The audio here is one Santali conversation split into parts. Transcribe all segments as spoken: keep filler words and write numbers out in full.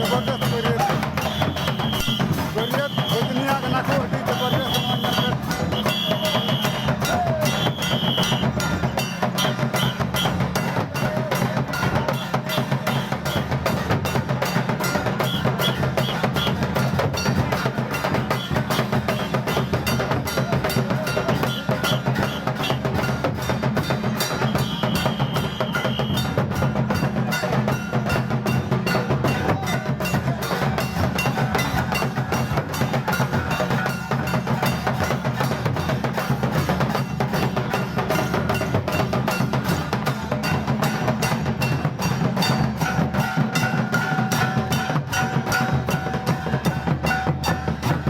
ᱡᱚᱵᱚᱨᱫᱚᱥᱛ ᱵᱟᱹᱨᱭᱟᱹᱛ, ᱵᱟᱹᱨᱭᱟᱹᱛ ᱵᱟᱹᱡᱽᱱᱤᱭᱟ ᱠᱟᱱᱟ ᱠᱚ, ᱟᱹᱰᱤ ᱡᱚᱵᱚᱨᱫᱚᱥᱛ ᱱᱚᱣᱟ ᱧᱮᱞ ᱯᱮ᱾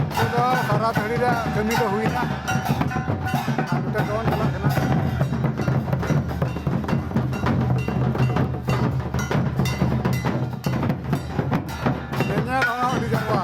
ᱱᱤᱛᱚᱜ ᱫᱚ ᱥᱟᱨᱟ ᱫᱷᱟᱹᱲᱤ ᱨᱮᱭᱟᱜ ᱠᱟᱹᱢᱤ ᱫᱚ ᱦᱩᱭᱱᱟ᱾ ᱟᱨ ᱱᱚᱛᱮ ᱫᱚᱱ ᱪᱟᱞᱟᱜ ᱠᱟᱱᱟ᱾ ᱧᱮᱧᱮᱞ ᱦᱚᱸ ᱟᱹᱰᱤ ᱡᱟᱨᱣᱟ᱾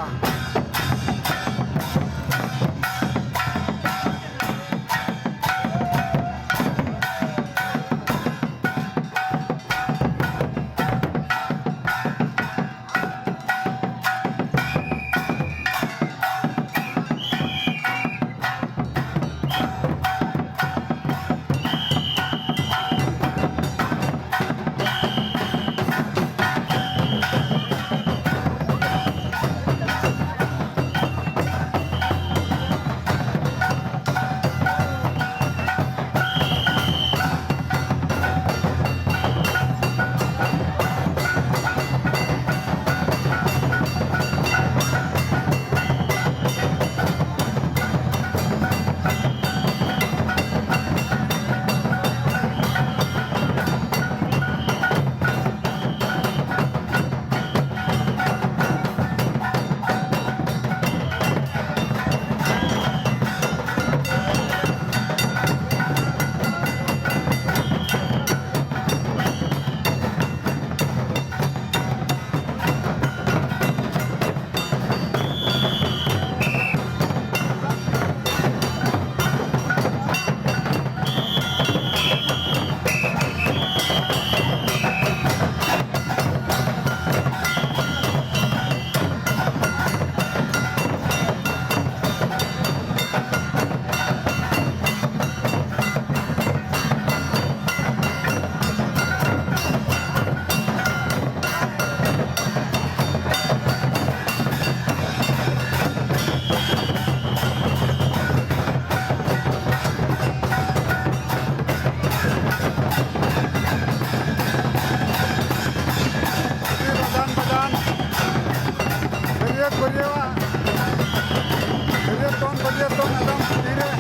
ᱵᱟᱹᱨᱭᱟᱹᱛ ᱫᱚᱱ, ᱵᱟᱹᱨᱭᱟᱹᱛ ᱫᱚᱱ, ᱮᱠᱫᱚᱢ ᱛᱤᱨᱮ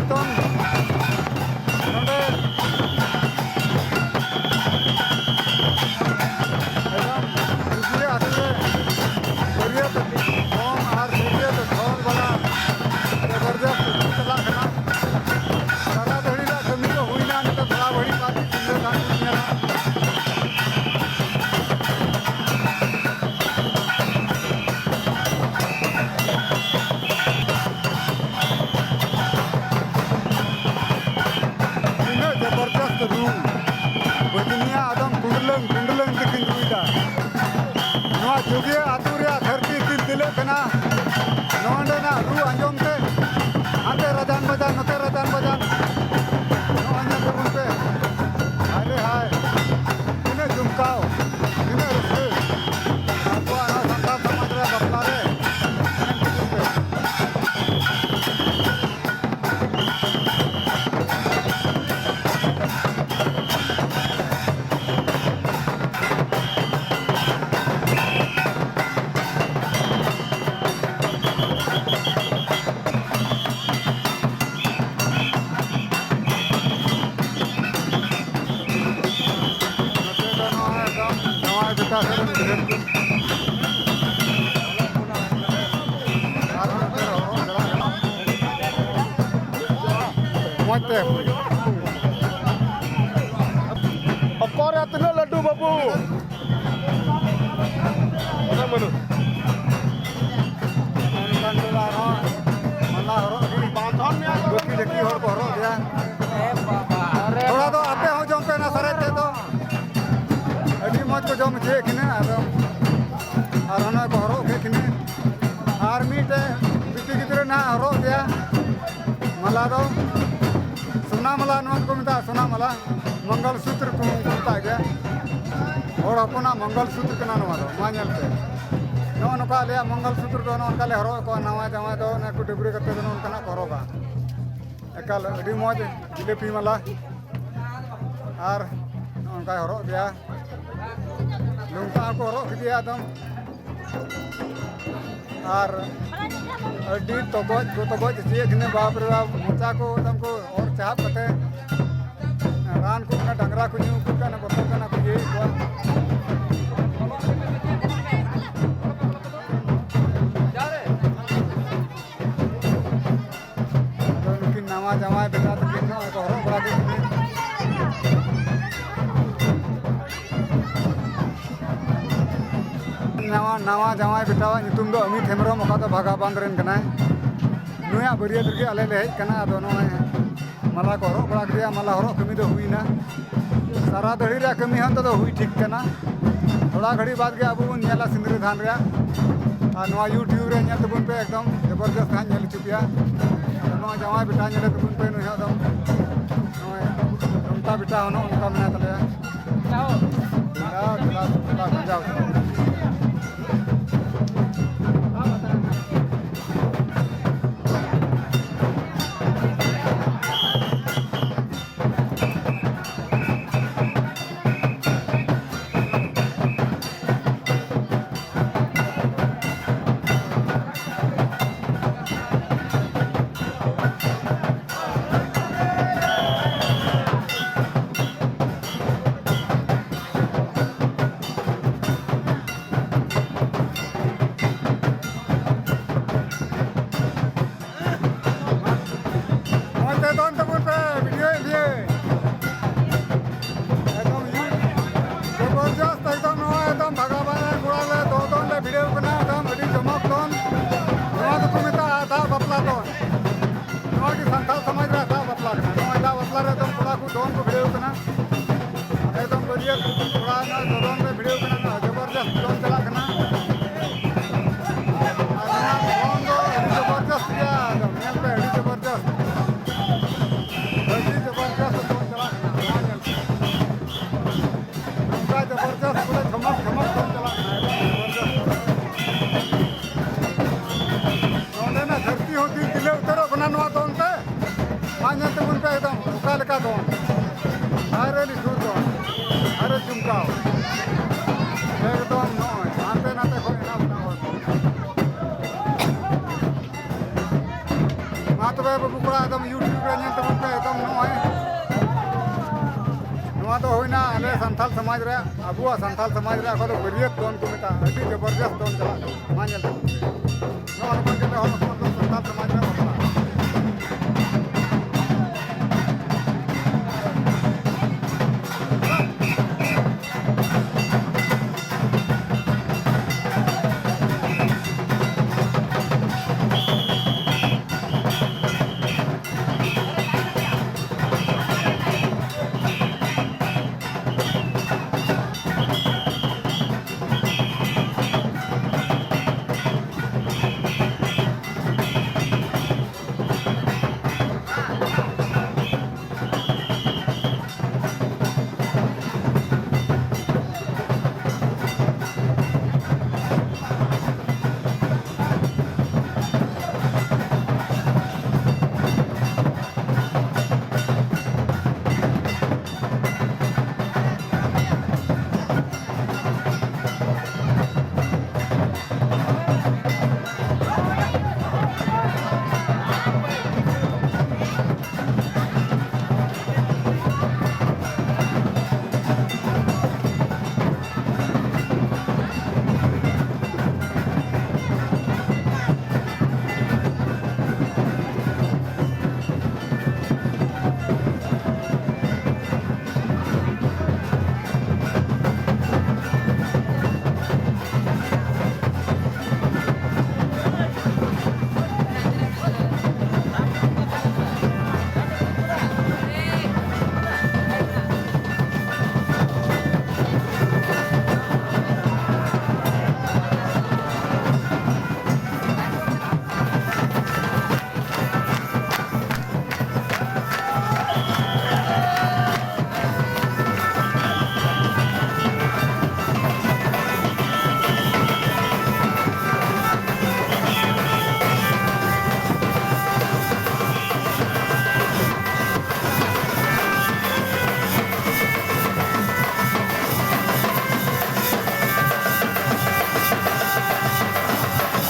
ᱫᱚᱱ, ᱱᱚᱰᱮ ᱮᱠᱫᱚᱢ ᱯᱩᱡᱤᱭᱟᱹ ᱟᱹᱛᱩ ᱨᱮ ᱵᱟᱹᱨᱭᱟᱹᱛ ᱫᱚᱱ ᱟᱨ ᱵᱟᱹᱨᱭᱟᱹᱛ ᱫᱚᱱ ᱵᱟᱞᱟ ᱡᱚᱵᱚᱨᱫᱚᱥᱛ ᱪᱟᱞᱟᱜ ᱠᱟᱱᱟ᱾ ᱥᱟᱨᱟ ᱫᱟᱹᱲᱤ ᱨᱮᱭᱟᱜ ᱠᱟᱹᱢᱤ ᱠᱚ ᱦᱩᱭᱱᱟ, ᱱᱤᱛᱚᱜ ᱛᱷᱚᱲᱟ ᱵᱟᱹᱲᱤᱡ ᱵᱟᱝ ᱧᱮᱞᱟ᱾ ᱛᱤᱱᱟᱹᱜ ᱡᱚᱵᱚᱨᱫᱚᱥᱛ ᱨᱩ᱾ ᱵᱟᱹᱡᱽᱱᱤᱭᱟ ᱟᱫᱚᱢ ᱠᱩᱸᱰᱞᱟᱹᱝ ᱠᱩᱸᱰᱞᱟᱹᱝ ᱛᱮᱠᱤᱱ ᱨᱩᱭᱫᱟ᱾ ᱱᱚᱣᱟ ᱡᱩᱜᱤᱭᱟᱹ ᱟᱹᱛᱩ ᱨᱮᱭᱟᱜ ᱫᱷᱟᱹᱨᱛᱤ ᱫᱤᱞ ᱫᱤᱞᱟᱹᱜ ᱠᱟᱱᱟ᱾ ᱱᱚᱰᱮᱱᱟᱜ ᱨᱩ ᱟᱸᱡᱚᱢ ᱛᱮ ᱦᱟᱱᱛᱮ ᱨᱟᱡᱟᱱ ᱵᱟᱡᱟᱱ, ᱱᱚᱛᱮ ᱨᱟᱡᱟᱱ ᱵᱟᱡᱟᱱ᱾ ᱱᱚᱜᱼᱚᱭ ᱧᱮᱞ ᱛᱟᱵᱚᱱ ᱯᱮ᱾ ᱦᱟᱭ ᱨᱮ ᱦᱟᱭ, ᱛᱤᱱᱟᱹᱜ ᱡᱚᱢᱠᱟᱣ, ᱛᱤᱱᱟᱹᱜ ᱨᱟᱹᱥᱠᱟᱹ᱾ ᱟᱵᱚᱣᱟᱜ ᱱᱚᱣᱟ ᱥᱟᱱᱛᱟᱲ ᱥᱚᱢᱟᱡᱽ ᱨᱮ ᱵᱟᱯᱞᱟ ᱨᱮ ᱧᱮᱞ ᱛᱟᱵᱚᱱ ᱯᱮ᱾ ᱱᱚᱛᱮ ᱫᱚ ᱱᱚᱜᱼᱚᱭ ᱮᱠᱫᱚᱢ ᱡᱟᱶᱟᱭ ᱵᱮᱴᱟ ᱥᱮᱫ ᱨᱮᱱ ᱜᱤᱫᱽᱨᱟᱹ ᱠᱚ᱾ ᱟᱨ ᱱᱚᱛᱮ ᱨᱮ ᱦᱚᱨᱚᱜ ᱪᱟᱞᱟᱜ ᱠᱟᱱᱟ᱾ ᱢᱚᱡᱽ ᱛᱮ᱾ ᱚᱠᱚᱨ ᱭᱟ ᱛᱤᱱᱟᱹᱜ ᱞᱟᱹᱴᱩ ᱵᱟᱹᱵᱩ? ᱚᱱᱟ ᱵᱟᱹᱱᱩᱜ᱾ ᱚᱱᱠᱟᱱ ᱠᱚᱫᱚ ᱟᱨᱦᱚᱸ ᱢᱟᱞᱟ ᱦᱚᱨᱚᱜ ᱜᱮ᱾ ᱵᱟᱸᱫᱷᱚᱱ ᱢᱮᱭᱟ ᱠᱚ᱾ ᱵᱟᱹᱠᱤ ᱡᱟᱹᱠᱤ ᱦᱚᱲ ᱠᱚ ᱦᱚᱨᱚᱜ ᱜᱮᱭᱟ᱾ ᱛᱷᱚᱲᱟ ᱫᱚ ᱟᱯᱮ ᱦᱚᱸ ᱡᱚᱢ ᱯᱮ ᱚᱱᱟ ᱥᱟᱨᱮᱡ ᱛᱮᱫ ᱫᱚ᱾ ᱟᱹᱰᱤ ᱢᱚᱡᱽ ᱠᱚ ᱡᱚᱢ ᱦᱚᱪᱚᱭᱮᱫ ᱠᱤᱱᱟᱹ᱾ ᱟᱫᱚ ᱟᱨ ᱚᱱᱟ ᱠᱚ ᱦᱚᱨᱚᱜ ᱠᱮᱫ ᱠᱤᱱᱟᱹ᱾ ᱟᱨ ᱢᱤᱫᱴᱮᱡ ᱵᱤᱴᱤ ᱜᱤᱫᱽᱨᱟᱹ ᱱᱟᱦᱟᱜ ᱦᱚᱨᱚᱜ ᱜᱮᱭᱟ ᱢᱟᱞᱟ ᱫᱚ᱾ ᱥᱳᱱᱟ ᱢᱟᱞᱟ ᱱᱚᱣᱟ ᱫᱚᱠᱚ ᱢᱮᱛᱟᱜᱼᱟ, ᱥᱳᱱᱟ ᱢᱟᱞᱟ᱾ ᱢᱚᱝᱜᱚᱞ ᱥᱩᱛᱨᱚ ᱠᱚ ᱢᱮᱛᱟᱜ ᱜᱮᱭᱟ᱾ ᱦᱚᱲ ᱦᱚᱯᱚᱱᱟᱜ ᱢᱚᱝᱜᱚᱞ ᱥᱩᱛᱨᱚ ᱠᱟᱱᱟ ᱱᱚᱣᱟ ᱫᱚ᱾ ᱢᱟ ᱧᱮᱞ ᱯᱮ᱾ ᱱᱚᱜᱼᱚ ᱱᱚᱝᱠᱟ ᱟᱞᱮᱭᱟᱜ ᱢᱚᱝᱜᱚᱞ ᱥᱩᱛᱨᱚ ᱫᱚ ᱱᱚᱜᱼᱚ ᱱᱚᱝᱠᱟ ᱞᱮ ᱦᱚᱨᱚᱜ ᱟᱠᱚᱣᱟ᱾ ᱱᱟᱣᱟ ᱡᱟᱶᱟᱭ ᱫᱚ ᱚᱱᱮ ᱠᱚ ᱰᱟᱹᱵᱽᱨᱟᱹ ᱠᱟᱛᱮ ᱫᱚ ᱱᱚᱜᱼᱚ ᱱᱚᱝᱠᱟᱱᱟᱜ ᱠᱚ ᱦᱚᱨᱚᱜᱟ᱾ ᱮᱠᱟᱞ ᱟᱹᱰᱤ ᱢᱚᱡᱽ ᱡᱤᱞᱟᱹᱯᱤ ᱢᱟᱞᱟ᱾ ᱟᱨ ᱱᱚᱜᱼᱚ ᱱᱚᱝᱠᱟᱭ ᱦᱚᱨᱚᱜ ᱜᱮᱭᱟ᱾ ᱞᱩᱝᱠᱟ ᱦᱚᱸᱠᱚ ᱦᱚᱨᱚᱜ ᱠᱮᱫᱮᱭᱟ ᱮᱠᱫᱚᱢ᱾ ᱟᱨ ᱟᱹᱰᱤ ᱛᱚᱜᱚᱡ ᱠᱚ ᱛᱚᱜᱚᱡ ᱦᱚᱪᱚᱭᱮᱫ ᱠᱤᱱᱟᱹ, ᱵᱟᱯ ᱨᱮ ᱵᱟᱯ, ᱢᱚᱪᱟ ᱠᱚ ᱮᱠᱫᱚᱢ ᱠᱚ ᱚᱨ ᱪᱟᱦᱟᱵ ᱠᱟᱛᱮ ᱨᱟᱱ ᱠᱚ ᱚᱱᱟ ᱰᱟᱝᱨᱟ ᱠᱚ ᱧᱩ ᱟᱠᱚ ᱠᱟᱱᱟ, ᱵᱚᱛᱚᱨ ᱠᱟᱱᱟ ᱠᱚ, ᱤᱭᱟᱹᱭᱮᱫ ᱠᱚᱣᱟ᱾ ᱟᱫᱚ ᱱᱩᱠᱤᱱ ᱱᱟᱣᱟ ᱡᱟᱶᱟᱭ ᱵᱮᱴᱟ ᱛᱟᱹᱠᱤᱱ ᱱᱚᱜᱼᱚᱭ ᱠᱚ ᱦᱚᱨᱚᱜ ᱵᱟᱲᱟ ᱠᱮᱫ ᱠᱤᱱᱟ᱾ ᱱᱟᱣᱟ, ᱱᱟᱣᱟ ᱡᱟᱶᱟᱭ ᱵᱮᱴᱟᱣᱟᱜ ᱧᱩᱛᱩᱢ ᱫᱚ ᱟᱢᱤᱛ ᱦᱮᱢᱵᱨᱚᱢ, ᱚᱠᱟ ᱫᱚ ᱵᱷᱟᱜᱟᱵᱟᱸᱫᱽ ᱨᱮᱱ ᱠᱟᱱᱟᱭ᱾ ᱱᱩᱭᱟᱜ ᱵᱟᱹᱨᱭᱟᱹᱛ ᱨᱮᱜᱮ ᱟᱞᱮ ᱞᱮ ᱦᱮᱡ ᱠᱟᱱᱟ᱾ ᱟᱫᱚ ᱱᱚᱜᱼᱚᱭ ᱢᱟᱞᱟ ᱠᱚ ᱦᱚᱨᱚᱜ ᱵᱟᱲᱟ ᱠᱮᱫᱮᱭᱟ, ᱢᱟᱞᱟ ᱦᱚᱨᱚᱜ ᱠᱟᱹᱢᱤ ᱫᱚ ᱦᱩᱭᱱᱟ᱾ ᱥᱟᱨᱟ ᱫᱟᱹᱲᱦᱤ ᱨᱮᱭᱟᱜ ᱠᱟᱹᱢᱤ ᱦᱚᱸ ᱱᱤᱛᱚᱜ ᱫᱚ ᱦᱩᱭ ᱴᱷᱤᱠ ᱠᱟᱱᱟ᱾ ᱛᱷᱚᱲᱟ ᱜᱷᱟᱹᱲᱤ ᱵᱟᱫᱽ ᱜᱮ ᱟᱵᱚ ᱵᱚᱱ ᱧᱮᱞᱟ ᱥᱤᱸᱫᱽᱨᱟᱹ ᱫᱟᱱ ᱨᱮᱭᱟᱜ᱾ ᱟᱨ ᱱᱚᱣᱟ YouTube ᱨᱮ ᱧᱮᱞ ᱛᱟᱵᱚᱱ ᱯᱮ, ᱮᱠᱫᱚᱢ ᱡᱚᱵᱚᱨᱫᱚᱥᱛ ᱦᱟᱸᱜ ᱧᱮᱞ ᱦᱚᱪᱚ ᱯᱮᱭᱟ᱾ ᱟᱫᱚ ᱱᱚᱣᱟ ᱡᱟᱶᱟᱭ ᱵᱮᱴᱟ ᱧᱮᱞᱮ ᱛᱟᱵᱚᱱ ᱯᱮ, ᱱᱩᱭ ᱦᱚᱸ ᱮᱠᱫᱚᱢ ᱱᱚᱜᱼᱚᱭ ᱱᱚᱝᱠᱟ ᱵᱮᱴᱟ ᱦᱚᱸ ᱱᱚᱜᱼᱚ ᱱᱚᱝᱠᱟ ᱢᱮᱱᱟᱭ ᱛᱟᱞᱮᱭᱟ᱾ ᱵᱮᱴᱟ, ᱵᱮᱴᱟ, ᱵᱮᱴᱟ, ᱵᱮᱴᱟ᱾ ᱢᱚᱡᱽ ᱛᱮ ᱫᱚᱱ ᱛᱟᱵᱚᱱ ᱯᱮ, video ᱭᱮᱫ ᱯᱮᱭᱟᱹᱧ᱾ ᱮᱠᱫᱚᱢ ᱤᱭᱩ-, ᱡᱚᱵᱚᱨᱫᱚᱥᱛ ᱮᱠᱫᱚᱢ ᱱᱚᱣᱟ ᱮᱠᱫᱚᱢ ᱵᱷᱟᱜᱟᱵᱟᱱ ᱨᱮᱱ ᱠᱚᱲᱟ ᱞᱮ ᱫᱚ-, ᱫᱚᱱ ᱞᱮ ᱵᱷᱤᱲᱟᱹᱣ ᱠᱟᱱᱟ, ᱮᱠᱫᱚᱢ ᱟᱹᱰᱤ ᱡᱚᱢᱚᱠ ᱫᱚᱱ᱾ ᱱᱚᱣᱟ ᱫᱚᱠᱚ ᱢᱮᱛᱟᱜᱼᱟ ᱫᱟᱜ ᱵᱟᱯᱞᱟ ᱫᱚᱱ᱾ ᱱᱚᱣᱟ ᱜᱮ ᱥᱟᱱᱛᱟᱲ ᱥᱚᱢᱟᱡᱽ ᱨᱮ ᱫᱟᱜ ᱵᱟᱯᱞᱟ ᱠᱟᱱᱟ᱾ ᱱᱚᱣᱟ ᱫᱟᱜ ᱵᱟᱯᱞᱟ ᱨᱮ ᱮᱠᱫᱚᱢ ᱠᱚᱲᱟ ᱠᱚ ᱫᱚᱱ ᱠᱚ ᱵᱷᱤᱲᱟᱹᱣ ᱠᱟᱱᱟ᱾ ᱮᱠᱫᱚᱢ ᱵᱟᱹᱨᱭᱟᱹᱛ ᱠᱚᱲᱟ ᱱᱚᱜᱼᱚᱭ ᱫᱚᱫᱚᱱ ᱨᱮ ᱵᱷᱤᱲᱟᱹᱣ ᱠᱟᱱᱟ, ᱱᱚᱜᱼᱚᱭ ᱡᱚᱵᱚᱨᱫᱚᱥᱛ ᱫᱚᱱ ᱪᱟᱞᱟᱜ ᱠᱟᱱᱟ᱾ ᱟᱨ ᱱᱚᱣᱟ ᱫᱚᱱ ᱫᱚ ᱟᱹᱰᱤ ᱡᱚᱵᱚᱨᱫᱚᱥᱛ ᱜᱮᱭᱟ, ᱮᱠᱫᱚᱢ ᱧᱮᱞ ᱯᱮ, ᱟᱹᱰᱤ ᱡᱚᱵᱚᱨᱫᱚᱥᱛ, ᱟᱹᱰᱤ ᱡᱚᱵᱚᱨᱫᱚᱥᱛ ᱫᱚᱱ ᱪᱟᱞᱟᱜ ᱠᱟᱱᱟ᱾ ᱱᱚᱣᱟ ᱧᱮᱞ ᱯᱮ, ᱱᱚᱝᱠᱟ ᱡᱚᱵᱚᱨᱫᱚᱥᱛ ᱵᱚᱞᱮ ᱪᱷᱚᱢᱚᱠ ᱪᱷᱚᱢᱚᱠ ᱫᱚᱱ ᱪᱟᱞᱟᱜ ᱠᱟᱱᱟ, ᱮᱠᱫᱚᱢ ᱡᱚᱵᱚᱨᱫᱚᱥᱛ᱾ ᱱᱚᱰᱮᱱᱟᱜ ᱫᱷᱟᱹᱨᱛᱤ ᱦᱚᱸ ᱛᱤ ᱛᱤᱞᱟᱹ ᱩᱛᱟᱹᱨᱚᱜ ᱠᱟᱱᱟ ᱱᱚᱣᱟ ᱫᱚᱱ ᱛᱮ᱾ ᱢᱟ ᱧᱮᱞ ᱛᱟᱵᱚᱱ ᱯᱮ ᱮᱠᱫᱚᱢ ᱚᱠᱟ ᱞᱮᱠᱟ ᱫᱚᱱ᱾ ᱟᱨᱮ ᱱᱤᱴᱷᱩᱨ ᱫᱚᱱ, ᱟᱨᱮ ᱪᱩᱢᱠᱟᱣ᱾ ᱛᱚᱵᱮ ᱵᱟᱹᱵᱩ ᱠᱚᱲᱟ, ᱮᱠᱫᱚᱢ YouTube ᱨᱮ ᱧᱮᱞ ᱛᱟᱵᱚᱱ ᱯᱮ, ᱮᱠᱫᱚᱢ ᱱᱚᱜᱼᱚᱭ ᱱᱚᱣᱟ ᱫᱚ ᱦᱩᱭᱱᱟ ᱟᱞᱮ ᱥᱟᱱᱛᱟᱲ ᱥᱚᱢᱟᱡᱽ ᱨᱮ, ᱟᱵᱚᱣᱟᱜ ᱥᱟᱱᱛᱟᱲ ᱥᱚᱢᱟᱡᱽ ᱨᱮ ᱚᱠᱟ ᱫᱚ ᱵᱟᱹᱨᱭᱟᱹᱛ ᱫᱚᱱ ᱠᱚ ᱢᱮᱛᱟᱜᱼᱟ, ᱟᱹᱰᱤ ᱡᱚᱵᱚᱨᱡᱚᱥᱛ ᱫᱚᱱ ᱪᱟᱞᱟᱜ ᱠᱟᱱᱟ᱾ ᱢᱟ ᱧᱮᱞ ᱛᱟᱵᱚᱱ ᱯᱮ, ᱱᱚᱜᱼᱚ ᱱᱚᱝᱠᱟ ᱠᱟᱛᱮ ᱦᱚᱲ